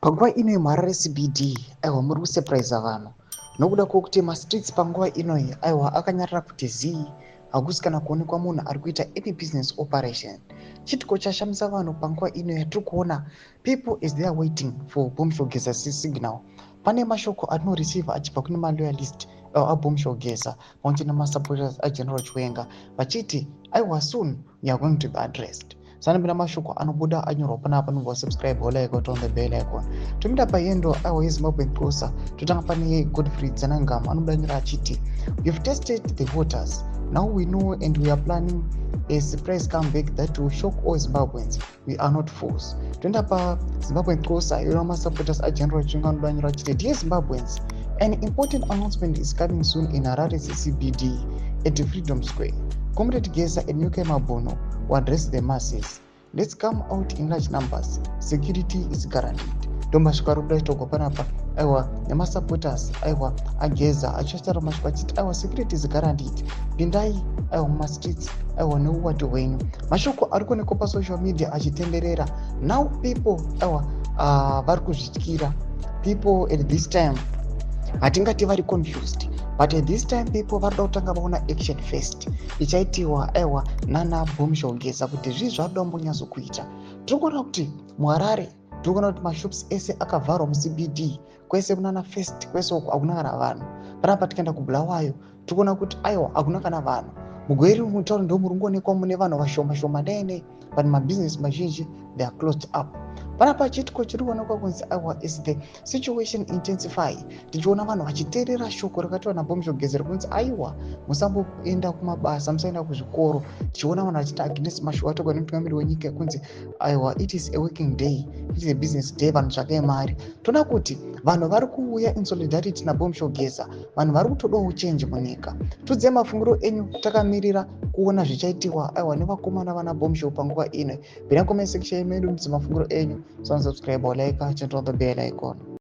Panguva ino yemuHarare CBD, aiwa, muri kusurprise vanhu nokuda kwokuti mastreets panguva inoyi, aiwa, akanyarara kuti zii. Hakusi kana kuonekwa munhu ari kuita any business operation. Chitiko chashamisa vanhu panguva ino yatiri kuona, people is there waiting for Bombshell Geza signal. Pane mashoko atinoreceiva achibva kune maloyalist aBombshell Geza pamwe chete nemasupporters aGeneral Chiwenga vachiti, aiwa, soon you are going to be addressed. Sanopinda mashoko anobuda anyorwa panapa, anobva subscribe, like, on the bell icon. Tomida payendo, aiwa, yeZimbabwe Xhosa. Totanga pane Godfrey Tsanangam, anobuda nyora achiti, "We've tested the waters. Now we know and we are planning a surprise comeback that will shock all Zimbabweans. We are not fools." Toenda paZimbabwe Xhosa yona masupporters aGeneral Chiwenga, anobuda nyora achiti, "Dear Zimbabweans, an important announcement is coming soon in Harare CBD at Freedom Square. Comrade Geza and Nyoka Mabhunu will address the masses. Let's come out in large numbers. Security is guaranteed." Ndomasviko ari kuda chitogwa panapa, aiwa, nemasupporters, aiwa, aGeza achitaura masviko achiti, aiwa, security is guaranteed, pindai, aiwa, mumastreets, aiwa, neuwati hwenyu. Mashoko ari kuonekwa pasocial media achitenderera. Now people, aiwa, vari kuzvityira. People at this time, hatingati vari confused, but at this time people vari kuda kutanga vaona action first ichaitiwa, aiwa, nana Bombshell Geza, kuti zvii zvaroda kumbonyatsokuita. Tiri kuona kuti muHarare, tiri kuona kuti mashops ese akavharwa muCBD kwese, kunana First kwese uku hakuna kana vanhu. Panapa tikaenda kuBulawayo, tiri kuona kuti, aiwa, hakuna kana vanhu. MuGweru mutauri ndo muri kungoonekwa mune vanhu vashoma shoma nene, but mabhizinesi mazhinji, they are closed up. Panapa chitiko chiri kuonekwa kunzi, aiwa, is the situation intensify, tichiona vanhu vachiteerera shoko rakataura naBombshell Geza rekunzi, aiwa, musamboenda kumabasa, musaenda kuzvikoro. Tichiona vanhu vachiita against mashoko ataurwa nemutungamiri wenyika ekunzi, aiwa, it is a working day, it is a business day, vanhu tsvakai mari. Toona kuti vanhu vari kuuya in solidarity naBombshell Geza. Vanhu vari kutodawo change munyika. Tudzei mafungiro enyu, takamirira kuona zvichaitiwa, aiwa, nevakomana vana Bombshell panguva ino. Pinda comment section medu, mudze mafungiro enyu. Subscribe, like, turn on the bell icon.